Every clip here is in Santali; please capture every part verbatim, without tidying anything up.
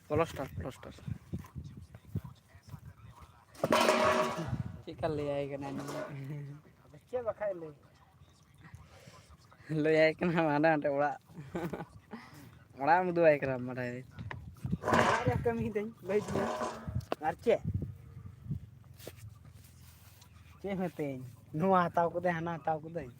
Plaster, plaster. ᱪᱮᱫ ᱠᱟ ᱞᱟᱹᱭᱟᱭ ᱠᱟᱱᱟ ᱱᱩᱭ? ᱪᱮᱫ ᱵᱟᱠᱷᱟᱡ ᱞᱟᱹᱭ? ᱞᱟᱹᱭᱟᱭ ᱠᱟᱱᱟ ᱦᱟᱸᱰᱮ ᱦᱟᱸᱰᱮ ᱚᱲᱟᱜ, ᱚᱲᱟᱜ ᱮᱢ ᱩᱫᱩᱜ ᱟᱭ ᱠᱟᱱᱟ ᱢᱟᱰᱟᱭ᱾ ᱚᱲᱟᱜ ᱨᱮᱭᱟᱜ ᱠᱟᱹᱢᱤ ᱫᱟᱹᱧ ᱞᱟᱹᱭ ᱫᱤᱧ᱾ ᱟᱨ ᱪᱮᱫ? ᱪᱮᱫ ᱢᱮᱛᱟᱹᱧ? ᱱᱚᱣᱟ ᱦᱟᱛᱟᱣ ᱠᱟᱹᱫᱟᱹᱧ, ᱦᱟᱱᱟ ᱦᱟᱛᱟᱣ ᱠᱟᱹᱫᱟᱹᱧ᱾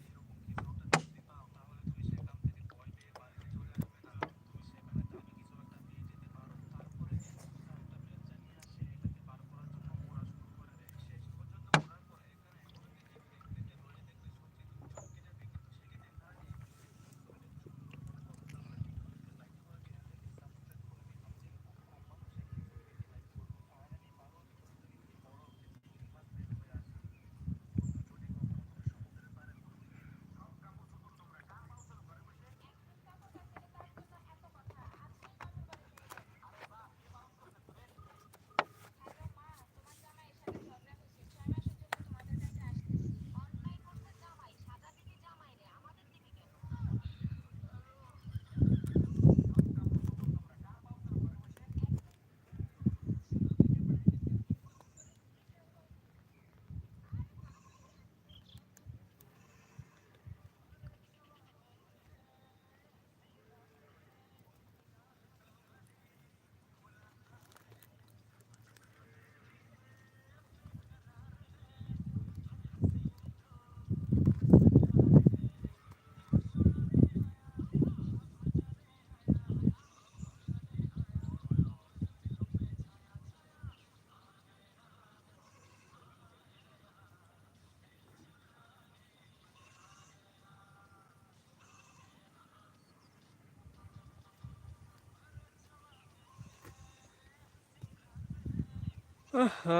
ᱟᱦᱟ᱾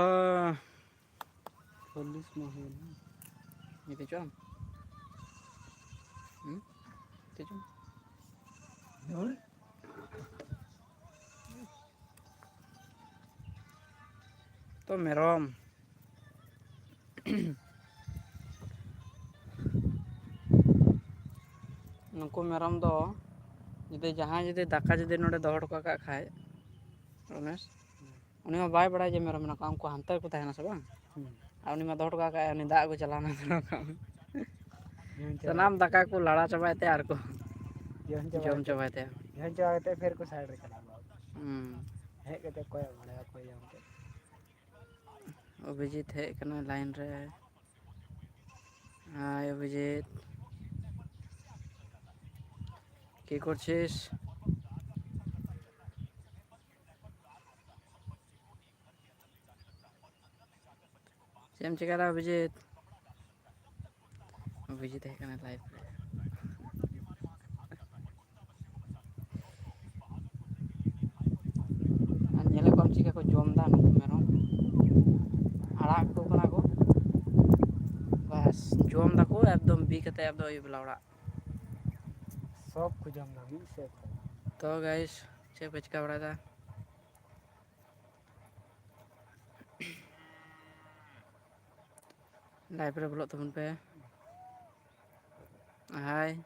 ᱪᱚᱞᱞᱤᱥ ᱢᱟ ᱦᱩᱭᱱᱟ᱾ ᱱᱤᱛ ᱪᱚ ᱟᱢ? ᱦᱩᱸ? ᱱᱤᱛ ᱪᱚ ᱟᱢ? ᱛᱚ ᱢᱮᱨᱚᱢ᱾ ᱱᱩᱠᱩ ᱢᱮᱨᱚᱢ ᱫᱚ ᱡᱩᱫᱤ ᱡᱟᱦᱟᱸᱭ ᱡᱩᱫᱤ ᱫᱟᱠᱟ ᱡᱩᱫᱤ ᱱᱚᱰᱮ ᱫᱚᱦᱚ ᱦᱚᱴᱚ ᱠᱟᱜ ᱠᱷᱟᱡ, ᱨᱚᱢᱮᱥ, ᱩᱱᱤ ᱢᱟ ᱵᱟᱭ ᱵᱟᱲᱟᱭᱟ ᱡᱮ ᱢᱮᱨᱚᱢ ᱢᱮᱱᱟᱜ ᱠᱚᱣᱟ, ᱩᱱᱠᱩ ᱦᱟᱱᱛᱮ ᱨᱮᱠᱚ ᱛᱟᱦᱮᱱᱟ ᱥᱮ ᱵᱟᱝ? ᱦᱩᱸ᱾ ᱟᱨ ᱩᱱᱤ ᱢᱟ ᱫᱚᱦᱚ ᱦᱚᱴᱚ ᱠᱟᱜ ᱠᱷᱟᱡ, ᱩᱱᱤ ᱫᱟᱜ ᱟᱹᱜᱩ ᱪᱟᱞᱟᱣ ᱮᱱᱟ᱾ ᱡᱚᱢ ᱪᱟᱵᱟᱭ ᱥᱟᱱᱟᱢ ᱛᱮ᱾ ᱫᱟᱠᱟ ᱠᱚ ᱞᱟᱲᱟ ᱪᱟᱵᱟᱭ ᱛᱮ ᱟᱨ ᱠᱚ ᱡᱚᱢ ᱪᱟᱵᱟᱭ ᱡᱚᱢ ᱛᱮ᱾ ᱪᱟᱵᱟᱭ ᱛᱮ᱾ ᱡᱚᱢ ᱪᱟᱵᱟ ᱠᱟᱛᱮ ᱯᱷᱮᱨ ᱠᱚ ᱥᱟᱭᱤᱰ ᱨᱮ ᱪᱟᱞᱟᱣ ᱠᱚᱜᱼᱟ᱾ ᱦᱩᱸ᱾ ᱦᱮᱡ ᱠᱟᱛᱮ ᱠᱚᱭᱚᱜ ᱵᱟᱲᱟᱭᱟ ᱚᱠᱚᱭ ᱡᱚᱢ ᱠᱮᱫ᱾ ᱚᱵᱷᱤᱡᱤᱛ ᱦᱮᱡ ᱠᱟᱱᱟᱭ ᱞᱟᱭᱤᱱ ᱨᱮ᱾ ᱦᱟᱭ ᱚᱵᱷᱤᱡᱤᱛ, কি করছিস? ᱪᱮᱫ ᱮᱢ ᱪᱤᱠᱟᱹᱭᱮᱫᱟ ᱚᱵᱷᱤᱡᱤᱛ? ᱚᱵᱷᱤᱡᱤᱛ ᱦᱮᱡ ᱠᱟᱱᱟ ᱞᱟᱭᱤᱵᱷ ᱨᱮ᱾ ᱟᱨ ᱧᱮᱞᱮᱫ ᱠᱚᱣᱟᱢ ᱪᱤᱠᱟᱹ ᱠᱚ ᱡᱚᱢ ᱮᱫᱟ ᱱᱩᱠᱩ ᱢᱮᱨᱚᱢ, ᱟᱲᱟᱜ ᱠᱚ ᱠᱟᱱᱟ ᱠᱚ᱾ ᱵᱟᱥ, ᱡᱚᱢ ᱫᱟᱠᱚ ᱮᱠᱫᱚᱢ ᱵᱤ ᱠᱟᱛᱮ ᱮᱠᱫᱚᱢ ᱟᱹᱭᱩᱵ ᱵᱮᱞᱟ ᱚᱲᱟᱜ᱾ ᱥᱚᱵ ᱠᱚ ᱡᱚᱢ ᱮᱫᱟ ᱢᱤᱫ ᱥᱮᱫ ᱛᱮ᱾ ᱛᱚ ᱜᱟᱭᱤᱥ, ᱪᱮᱫ ᱯᱮ ᱪᱤᱠᱟᱹ ᱵᱟᱲᱟᱭᱮᱫᱟ? ᱞᱟᱭᱤᱵᱷ ᱨᱮ ᱵᱚᱞᱚᱜ ᱛᱟᱵᱚᱱ ᱯᱮ᱾ ᱦᱟᱭ᱾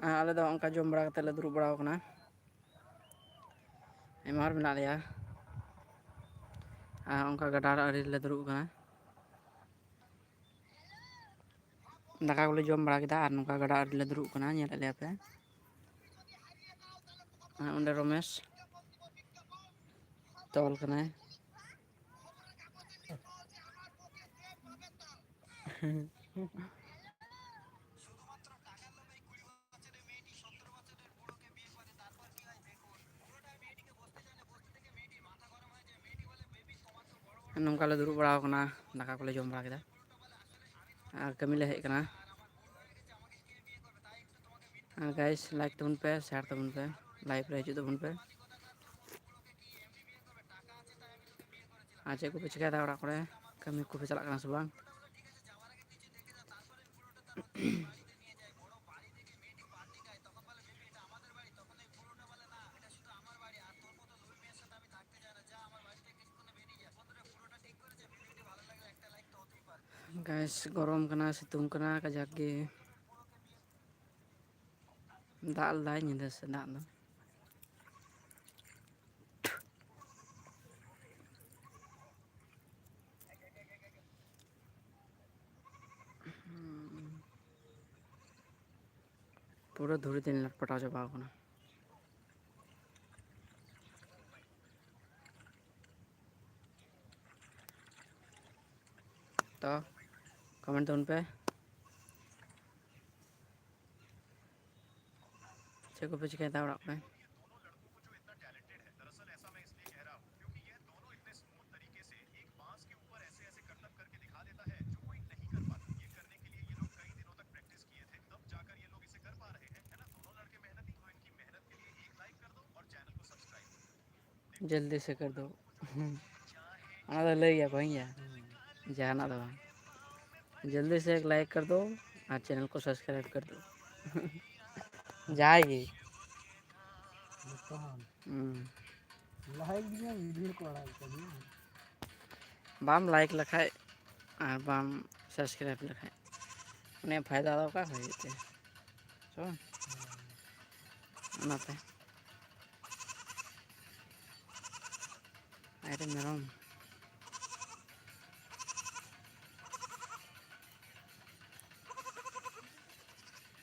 ᱟᱨ ᱟᱞᱮ ᱫᱚ ᱚᱱᱠᱟ ᱡᱚᱢ ᱵᱟᱲᱟ ᱠᱟᱛᱮᱫ ᱞᱮ ᱫᱩᱲᱩᱵ ᱵᱟᱲᱟ ᱟᱠᱟᱱᱟ᱾ ᱟᱭᱢᱟ ᱦᱚᱲ ᱢᱮᱱᱟᱜ ᱞᱮᱭᱟ᱾ ᱟᱨ ᱚᱱᱠᱟ ᱜᱟᱰᱟ ᱟᱲᱮ ᱨᱮᱞᱮ ᱫᱩᱲᱩᱵ ᱟᱠᱟᱱᱟ᱾ ᱫᱟᱠᱟ ᱠᱚᱞᱮ ᱡᱚᱢ ᱵᱟᱲᱟ ᱠᱮᱫᱟ ᱟᱨ ᱱᱚᱝᱠᱟ ᱜᱟᱰᱟ ᱟᱲᱮ ᱨᱮᱞᱮ ᱫᱩᱲᱩᱵ ᱟᱠᱟᱱᱟ, ᱧᱮᱞᱮᱫ ᱞᱮᱭᱟ ᱯᱮ᱾ ᱟᱨ ᱚᱸᱰᱮ ᱨᱚᱢᱮᱥ ᱛᱚᱞ ᱠᱟᱱᱟᱭ᱾ ᱱᱚᱝᱠᱟ ᱞᱮ ᱫᱩᱲᱩᱵ ᱵᱟᱲᱟ ᱟᱠᱟᱱᱟ, ᱫᱟᱠᱟ ᱠᱚᱞᱮ ᱡᱚᱢ ᱵᱟᱲᱟ ᱠᱮᱫᱟ ᱟᱨ ᱠᱟᱹᱢᱤ ᱞᱮ ᱦᱮᱡ ᱟᱠᱟᱱᱟ᱾ ᱟᱨ ᱜᱟᱭᱤᱥ, ᱞᱟᱭᱤᱠ ᱛᱟᱵᱚᱱ ᱯᱮ, ᱥᱮᱭᱟᱨ ᱛᱟᱵᱚᱱ ᱯᱮ, ᱞᱟᱭᱤᱵᱷ ᱨᱮ ᱦᱤᱡᱩᱜ ᱛᱟᱵᱚᱱ ᱯᱮ᱾ ᱟᱨ ᱪᱮᱫ ᱠᱚᱯᱮ ᱪᱤᱠᱟᱹᱭᱮᱫᱟ ᱚᱲᱟᱜ ᱠᱚᱨᱮ? ᱠᱟᱹᱢᱤ ᱠᱚᱯᱮ ᱪᱟᱞᱟᱜ ᱠᱟᱱᱟ ᱥᱮ ᱵᱟᱝ? ᱜᱟᱭᱤᱥ, ᱜᱚᱨᱚᱢ ᱠᱟᱱᱟ, ᱥᱤᱛᱩᱝ ᱠᱟᱱᱟ ᱠᱟᱡᱟᱠ ᱜᱮ᱾ ᱫᱟᱜ ᱞᱮᱫᱟᱭ ᱧᱤᱫᱟᱹ ᱥᱮᱫ ᱫᱟᱜ ᱫᱚ᱾ ᱯᱩᱨᱟᱹ ᱫᱷᱩᱲᱤ ᱛᱮᱧ ᱞᱟᱴᱯᱟᱴᱟᱣ ᱪᱟᱵᱟᱣ ᱠᱟᱱᱟ᱾ ᱛᱚ, comment ᱛᱟᱵᱚᱱ ᱯᱮ᱾ ᱪᱮᱫ ᱠᱚᱯᱮ ᱪᱤᱠᱟᱹᱭᱮᱫᱟ ᱚᱲᱟᱜ ᱠᱚᱨᱮ? ᱡᱚᱞᱫᱤ ᱥᱮ ᱠᱚᱨ ᱫᱚ᱾ ᱚᱱᱟ ᱫᱚ ᱞᱟᱹᱭ ᱜᱮᱭᱟ ᱠᱚ, ᱦᱮᱸ ᱜᱮᱭᱟ, ᱡᱟᱦᱟᱱᱟᱜ ᱫᱚ ᱵᱟᱝ᱾ ᱡᱚᱞᱫᱤ ᱥᱮ ᱮᱠ ᱞᱟᱭᱤᱠ ᱠᱚᱨ ᱫᱚ ᱟᱨ ᱪᱮᱱᱮᱞ ᱠᱚ ᱥᱟᱵᱥᱠᱨᱟᱭᱤᱵ ᱠᱚᱨ ᱫᱚ᱾ ᱡᱟᱦᱟᱸᱭ ᱜᱮ᱾ ᱦᱩᱸ᱾ ᱞᱟᱭᱤᱠ ᱫᱤᱧᱟ, ᱵᱷᱤᱰᱤᱭᱳ ᱠᱚ ᱟᱲᱟᱜ ᱠᱟᱫᱤᱧᱟ᱾ ᱵᱟᱢ ᱞᱟᱭᱤᱠ ᱞᱮᱠᱷᱟᱡ ᱟᱨ ᱵᱟᱢ ᱥᱟᱵᱥᱠᱨᱟᱭᱤᱵ ᱞᱮᱠᱷᱟᱡ ᱩᱱᱤᱭᱟᱜ ᱯᱷᱟᱭᱫᱟ ᱫᱚ ᱚᱠᱟ ᱠᱷᱚᱡ ᱦᱩᱭᱩᱜ ᱛᱟᱭᱟ? ᱥᱮ ᱵᱟᱝ? ᱚᱱᱟᱛᱮ᱾ ᱟᱭᱨᱮ ᱢᱮᱨᱚᱢ᱾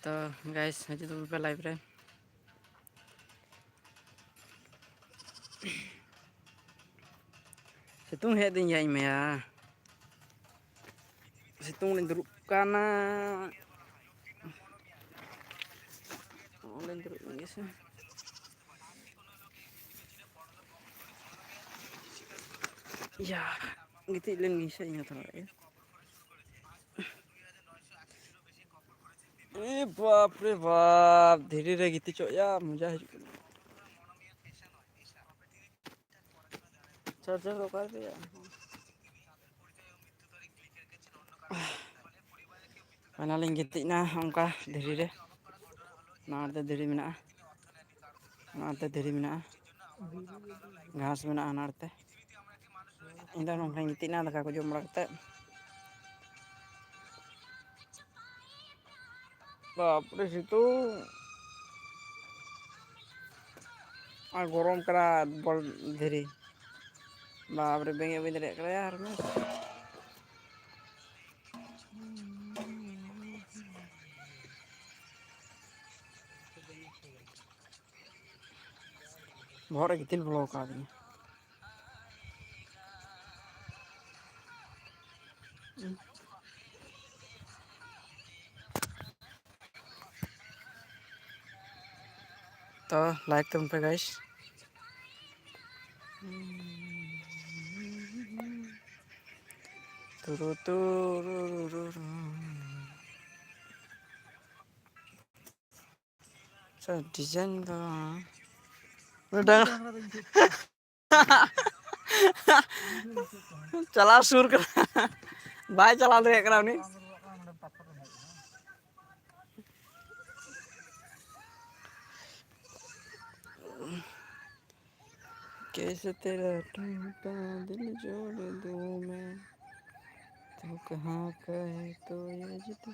ᱛᱚ ᱜᱟᱭᱥ, ᱦᱤᱡᱩᱜ ᱛᱟᱵᱚᱱ ᱯᱮ ᱞᱟᱭᱤᱵᱷ ᱨᱮ᱾ ᱥᱤᱛᱩᱝ ᱦᱮᱡ ᱫᱤᱧ ᱜᱮᱭᱟ ᱤᱧ ᱢᱮᱭᱟ᱾ ᱥᱤᱛᱩᱝ ᱨᱤᱧ ᱫᱩᱲᱩᱵ ᱠᱟᱱᱟ᱾ ᱚᱸᱰᱮᱧ ᱫᱩᱲᱩᱵ ᱞᱮᱱ ᱜᱮ ᱥᱮ᱾ ᱭᱟ, ᱜᱤᱛᱤᱡ ᱞᱮᱱ ᱜᱤᱧ ᱥᱮ ᱤᱧ ᱦᱚᱸ ᱛᱷᱚᱲᱟ᱾ ᱮ ᱵᱟᱯ ᱨᱮ ᱵᱟᱯ, ᱫᱷᱤᱨᱤ ᱨᱮ ᱜᱤᱛᱤᱡᱚᱜ ᱭᱟ, ᱢᱚᱡᱟ ᱦᱤᱡᱩᱜ ᱠᱟᱱᱟ᱾ ᱪᱟᱨᱡᱟᱨ ᱫᱚ ᱚᱠᱟᱨᱮ ᱭᱟ? ᱯᱷᱟᱭᱱᱟᱞᱤᱧ ᱜᱤᱛᱤᱡ ᱮᱱᱟ ᱚᱱᱠᱟ ᱫᱷᱤᱨᱤ ᱨᱮ᱾ ᱱᱚᱣᱟ ᱨᱮᱫᱚ ᱫᱷᱤᱨᱤ ᱢᱮᱱᱟᱜᱼᱟ, ᱱᱚᱣᱟ ᱨᱮᱫᱚ ᱫᱷᱤᱨᱤ ᱢᱮᱱᱟᱜᱼᱟ, ᱜᱷᱟᱥ ᱢᱮᱱᱟᱜᱼᱟ ᱱᱚᱣᱟ ᱨᱮᱛᱮ᱾ ᱤᱧ ᱫᱚ ᱱᱚᱝᱠᱟᱧ ᱜᱤᱛᱤᱡ ᱮᱱᱟ ᱫᱟᱠᱟ ᱠᱚ ᱡᱚᱢ ᱵᱟᱲᱟ ᱠᱟᱛᱮᱫ᱾ ᱵᱟᱯᱨᱮ ᱥᱤᱛᱩᱝ ᱟᱨ ᱜᱚᱨᱚᱢ ᱠᱟᱱᱟ ᱵᱚᱞ ᱫᱷᱤᱨᱤ᱾ ᱵᱟᱯᱨᱮ ᱵᱮᱸᱜᱮᱫ ᱵᱟᱹᱧ ᱫᱟᱲᱮᱭᱟᱜ ᱠᱟᱱᱟ ᱭᱟᱨ ᱢᱮ᱾ ᱵᱚᱦᱚᱜ ᱨᱮ ᱜᱤᱛᱤᱞ ᱵᱚᱞᱚ ᱟᱠᱟᱫᱤᱧᱟ᱾ ᱛᱚ, like ᱛᱟᱵᱚᱱ ᱯᱮ, guys᱾ ᱛᱩᱨᱩ ᱛᱩᱨᱩ ᱨᱩ ᱨᱩ ᱨᱩ᱾ ᱟᱪᱪᱷᱟ, design ᱫᱚ ᱰᱟᱝᱨᱟ ᱪᱟᱞᱟᱣ ᱥᱩᱨ ᱠᱟᱱᱟ, ᱵᱟᱭ ᱪᱟᱞᱟᱣ ᱫᱟᱲᱮᱭᱟᱜ ᱠᱟᱱᱟ ᱩᱱᱤ᱾ कैसे तेरा टूटा दिल जोड़ दूं मैं, तू कहाँ का है तो ये जित।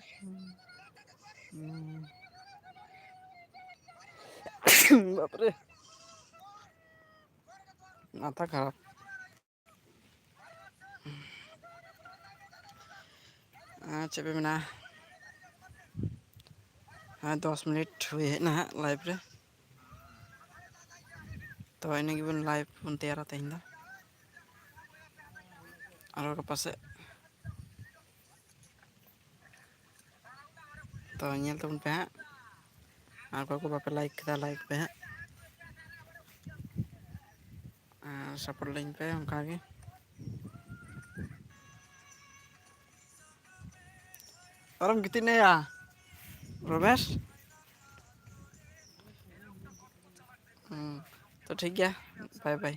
बाप रे, माथा खराब। ᱟᱨ ᱪᱮᱫ ᱯᱮ ᱢᱮᱱᱟ? ᱦᱮᱸ, ᱫᱚᱥ ᱢᱤᱱᱤᱴ ᱦᱩᱭ ᱦᱮᱡ ᱮᱱᱟ ᱦᱟᱸᱜ live ᱨᱮ᱾ ᱛᱚ, ᱤᱱᱟᱹ ᱜᱮᱵᱚᱱ live ᱵᱚᱱ ᱛᱮᱭᱟᱨᱟ ᱛᱮᱦᱮᱧ ᱫᱚ᱾ ᱟᱨᱚ ᱜᱟᱯᱟ ᱥᱮᱫ᱾ ᱛᱚ, ᱧᱮᱞ ᱛᱟᱵᱚᱱ ᱯᱮ ᱦᱟᱸᱜ᱾ ᱟᱨ ᱚᱠᱚᱭ ᱠᱚ ᱵᱟᱯᱮ like ᱠᱮᱫᱟ, like ᱯᱮ ᱦᱟᱸᱜ᱾ ᱟᱨ support ᱞᱤᱧ ᱯᱮ ᱚᱱᱠᱟ ᱜᱮ᱾ ᱟᱨᱮᱢ ᱜᱤᱛᱤᱡ ᱮᱱᱟᱭᱟ ᱨᱚᱢᱮᱥ? ᱦᱩᱸ, ᱛᱚ ᱴᱷᱤᱠ ᱜᱮᱭᱟ, bye bye᱾